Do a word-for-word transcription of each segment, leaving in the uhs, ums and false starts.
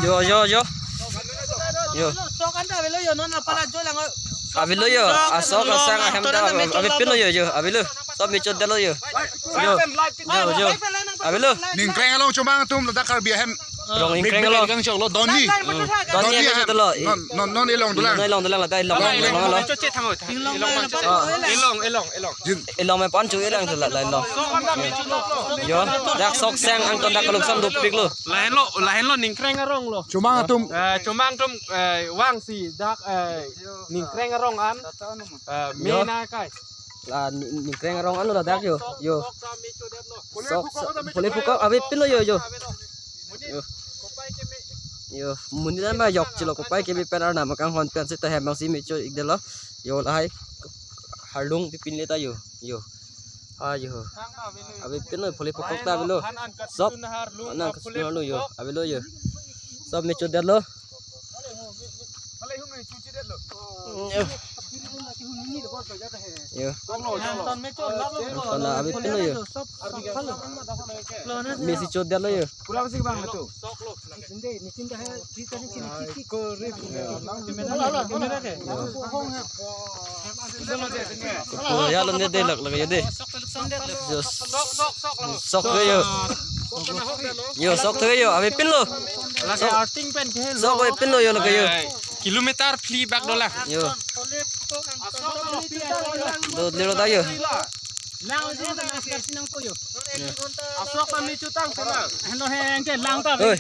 Yo, yo, yo. Yo. Sok anta avelo yo, non apala jo lang. Avelo yo, asok asang ahem ta avepinlo yo, yo, avelo. Sob mechotdetlo yo. Yo, yo, yo. Avelo. Ningkreng along chomang atum ladak Karbi ahem. Rong Ingkreng along. Kang choklo Doni. Doni Doni ahem ahem. Chotlo. Non, non, non ilong dolang. Non ilong dolang ladak ilong. Ilong, ilong, ilong. Ilong, ilong, ilong. Jin. Ilong me pan chu ilong la, la ilong. Yo, dak sok sang angton dak kaluk sam dopiklo. Lahenlo, lahenlo Ningkreng arong lo. Chomang atum. Eh, chomang atum, eh, vangsi dak, eh, Ningkreng arong an. Eh, yo. Mena kai. La Ni-, Ningkreng arong anlo ladak yo. Yo. Sok, sok, pole pukok avepinlo yo, yo. Yo. Yo, monit an ma yok chilo, kopai keme pen arnam kanghon pen seta hem bangsi mecho-ikdetlo. Yo, lahai harlung pipinle ta yo. Yo. Ah, yo. Avepinlo, pole pukok ta avelo. Sok. Anang kasunarlo yo. Avelo yo. Sob mechotdetlo. Yo. Yo. Anton avepinlo yo. Mesi chodetlo yo. Yo, ya lo ne de lak lak yo de. Yo, sok ke yo. Yo, sok ke yo. Avepinlo. Lake arting pen ke lo. Sok avepinlo yo lake yo. Kilometer phli bak dolang. Yo. Do lelo ta yo. Asok kami chutang sana. Heno he engke lang ta. Oi.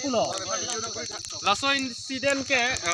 Laso incident ke,